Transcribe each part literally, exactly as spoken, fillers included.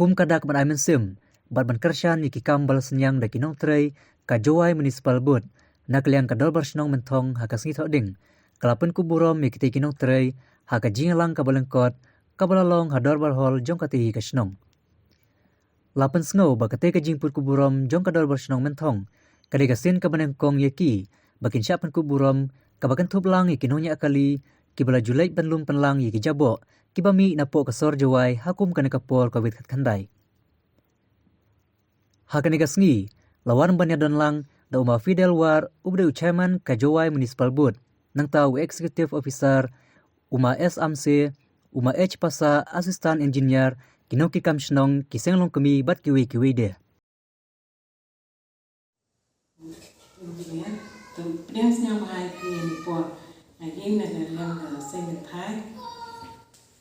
Kum ka dak ban ai mynsiem bad ban kyrshan ïa ki kam ba la synñiang da ki nongtrei ka Jowai Municipal Board, na ka liang ka Dorbar Shnong Mynthong ha ka sngi Thohdieng ka la pynkup burom ïa kitei ki nongtrei ha ka jingïalang kaba lyngkot kaba la long ha Dorbar Hall jong katei hi ka shnong. La pynsngew ba katei ka jingpynkup burom jong ka Dorbar Shnong Mynthong ka dei ka sien kaba nyngkong ïa ki ba kin shah pynkup burom, kaba kynthup lang ïa ki nongñiah kali kiba la ju leit ban lum pynlang ïa ki jaboh kiba mih napoh ka sor Jowai ha kum kane ka por Covid khatkhyndai. Ha kane ka sngi la wan ban ïadon lang da u Ma Fidel War, uba dei u Chairman ka Jowai Municipal Board, nangta u Executive Officer, u Ma S Amse, u Ma H Pasa, Assistant Engineer, ki nongkitkam shnong, ki seng longkmie bad kiwei kiwei de. Pdiang sñiaw bha ïa phi ha kane ka por. Nga ïeng na ka liang ka seng ka thaiñ.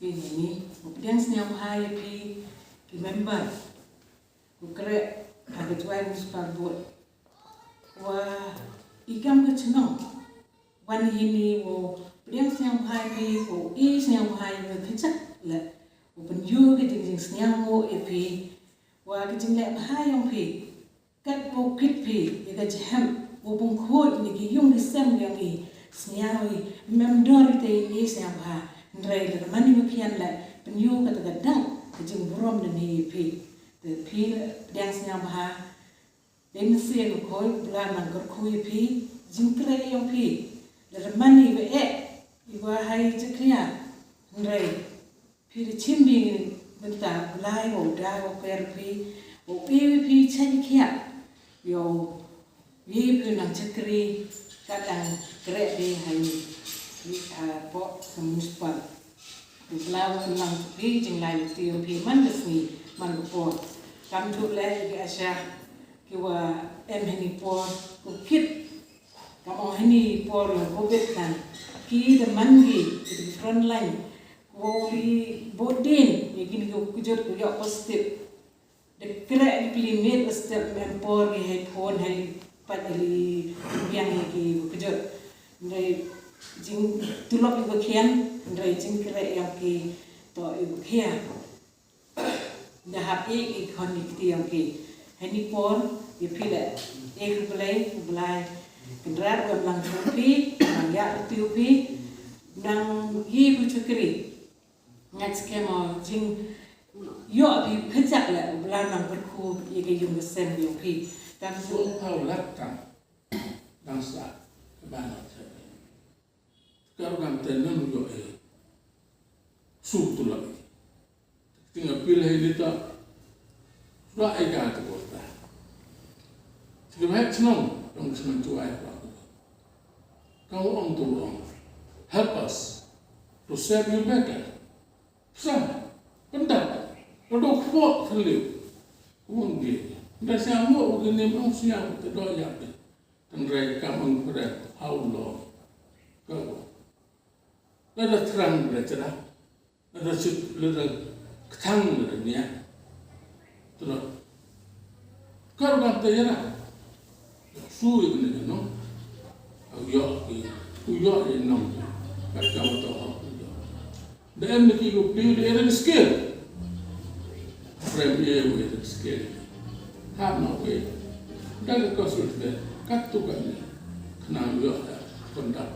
Phi, nga ïeng, pdiang sñiaw bha ïa phi ki member, u kreh ha ka Jowai Municipal Board. Wa i kam ka chnong wan hini wow pdiang sñiaw bha ïa phi, wow i sñiaw bha ïa phi, kajak leh wow pynïoh ka jing, jingsñiaw ïa phi. Wa ka jingleh bha ïong phi, kat wow kit phi ïa ka jinghem, wow pynkhuid ïa ki ïung ki sem ïong i, sñiaw i, mem dor i te i sñiaw bha. Hynrei lada man i ba khian leh, pynïoh kata ka dang ka jingburom nangne ïa phi. Te phi pdiang sñiaw bha. Dei mynsiem u khoi, u Blei nang kyrkhu ïa phi, jingtrei ïong phi. Lada man i ba eh, i ba hai jakhlia. Hynrei phi da chim biang bynta u Blei, wow da wow kyrkhu phi, wow phi, phi chai khia. Yow ïa phi nang chakri, ka dang kreh dei hai, ha, poh ka municipal. U Blei un nang phi, jinglai lynti ïong phi man ka sngi man ka por. Kam ju leh ïa ki asha ki wa em hini por, ku kit. Kam ong hini por ïa Covid kan, ki da man ki, ki da front line, ku wow li bud dien ïa kine ki kujut ku ïoh positive. Da kreh ki pli miet ba step, mem por ki hei phone, hei pat, hei li biang ïa ki kujut. Hynrei jingtulop ïa ba khian, hynrei jingkreh ïa ki toh ïa ba khian. Da hap ïa ki khon ïa ki ti ïa ki. Hei ni por ïa phi leh, ïa ki Blei, ki Blei Kynrad, u em lang jong phi, nang ïa u tiu phi, nang ïa phi chakri. Ngat skhem o jing ïoh phi pynjah leh, u Blei nang kyrkhu ïa ka ïung ka sem ïong phi. Tam su. Pau lak tam. Dang sa ka ban o te. Ka ruh kam te nang ïoh e. Su tu lak. Ting appeal hai ni ta. Sudah ai ka tu kota. Tiga baik senang dong senang tuai. Kau ong tu ong. Help us to serve you better. Sa, pyndap, ka dok khuak thylliew. Kumne, nda sia mo u kine mo sia te dok ïa phi. Tang rai kam ong pyrem, how long? Ka ko. Lada thrang lada chra. Lada chut lada kthang lada nia. Tuna. Kar ban te ïa na. Su ïa kine ka nong. Au ïoh ki, u ïoh ïa nong. Kat ka wa to hok u ïoh. Da em na ki ku pli u da ïa ring skill. Prem ïa u ïa ring skill. Hap na u ïa. Da ka kos u te kat tu kat ni. Kena u ïoh da. Kondak.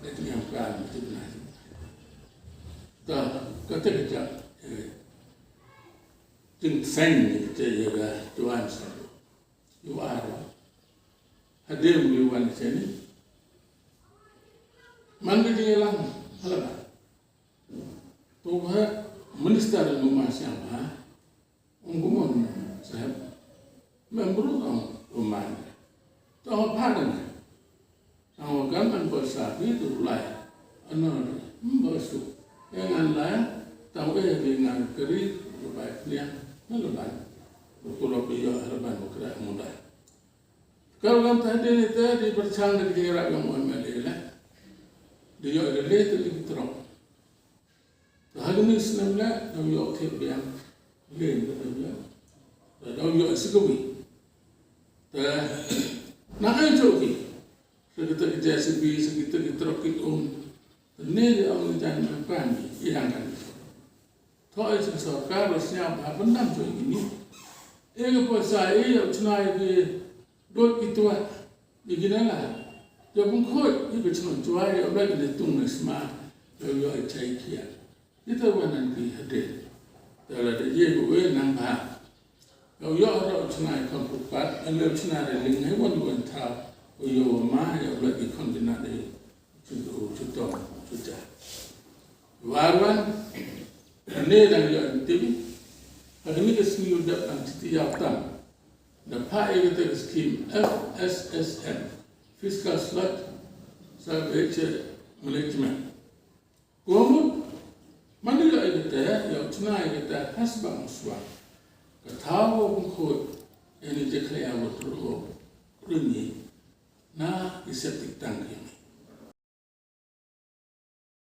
Da ki nyam kan tu na. Ta, kata ka jaka. Jingteng ïa ka tuan sa. Ïa u aro. Hadien u wan sini. Man ka jingïalang halaba. To ha minister nu ma siang ha. Ong kumon sahab. Membru ong kumon. To ha padan. Ang wa kan an ba sa bi tu lai. Ano ba su. Yang an lai. Tang eh bi ngan keri ba bai pniang. Nalo ban. Ko lo bi yo hal ban ko kra muda. Kalau kan ta de ni ta di berchang de kira yang M L A la. Di yo de le tu di trok. Te ha kane ka snem leh, daw ïoh thied biang. Leh, daw ïoh. Te daw ïoh sikawi. Te na ai jong ki. Sa kita ki J C B, sa kita ki trok kit um. Te ne ïa ong jan man pan ïa kan. Te Ïoh ïa ka sorkar ba sñiaw ba ha pyndam jong ïa kine. Ïa ka pisa ïa u chna ïa ki dud ki tuat ïa ki nala. Ïa pynkhuid ïa ka chnong Jowai ïa u lait ïa ki tung ne sma. Ïa u ïoh ïa chai khiah. Ïa ta wan nang ki hadien. Ta la da ïa u e nang ba. Ïa u ïoh ruh u chna ïa ka pyrpat. Ïa u chna ïa ling ïa wan wan thaw. U ïoh u ma ïa u lait ïa ki khon ki nat ïa. Chuto chuto chuta. Warwan, ne dang ïoh tim, ha kane ka sngi u dap dang chiti ïaw tam. Da phah ïa kata ka skim F S S M, Fiscal Sludge Salvage Management. Ko mut, man ïoh ïa kata, ïoh chna ïa kata, hasbang swa. Ka thaw ko khuid, ïa ni jekhlea wat ro, rini. Na i septic tank ïa